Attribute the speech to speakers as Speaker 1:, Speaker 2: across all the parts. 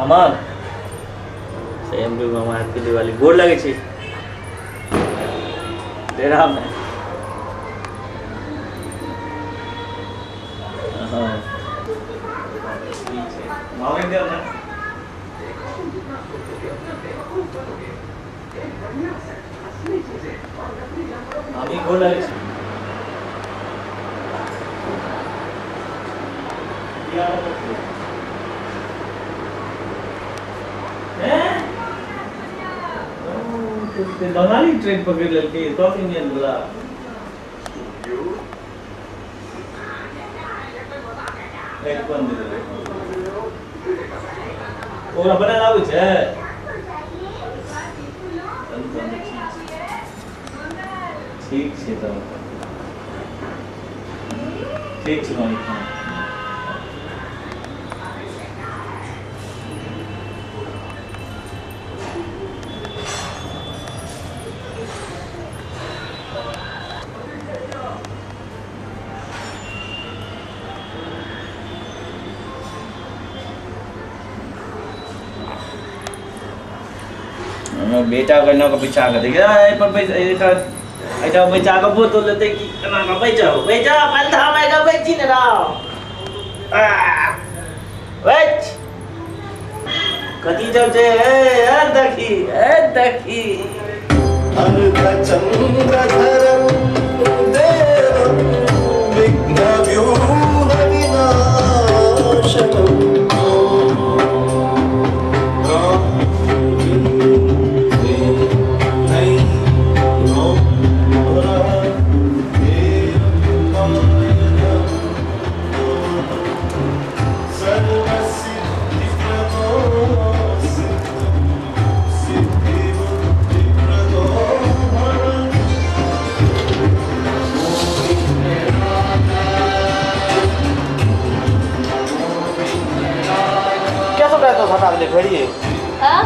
Speaker 1: मामा सेम टू मामा, हैप्पी दिवाली। गोर लगै छी डेरा में। हाँ मामा के ना मामी गोर लगै छी। बंगाली ट्रेन पकड़ लेलकै, टॉप इंडियन वाला। एक बंद दे ओकरा बनायल आबै छै। ठीक छै तब, ठीक छै मामी। बेटा के ना के बैचा के देखिए, एहि पर बैस, एहिठाम बैचा के बोतल लेतै कि केना के बैचो बैचा पहिले तऽ हम एहिठाम बैची ने रहो। बैच कथी सब छै? ए देखी, ए देखी।
Speaker 2: अर्धचन्द्रधरं देवं विघ्नव्यूहविनाशनम्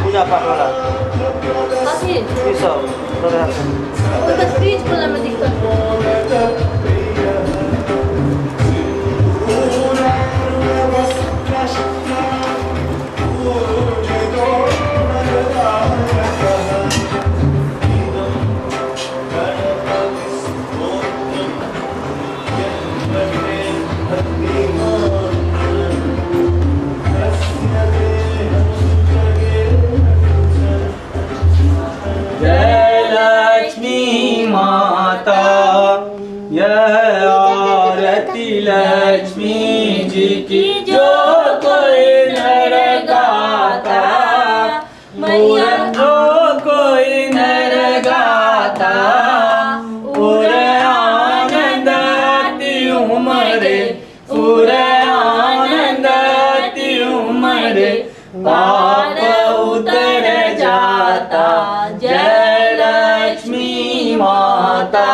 Speaker 1: पूजा पाठ वाला
Speaker 3: कथी
Speaker 1: ई सब
Speaker 3: फ्रिज खोलने में दिक्कत।
Speaker 1: लक्ष्मी जी की जो कोई नर गाता, जो कोई नर गाता, उर आनंद अति उमरे, उर आनंद अति उमरे, पाप उतर जाता। जय लक्ष्मी माता।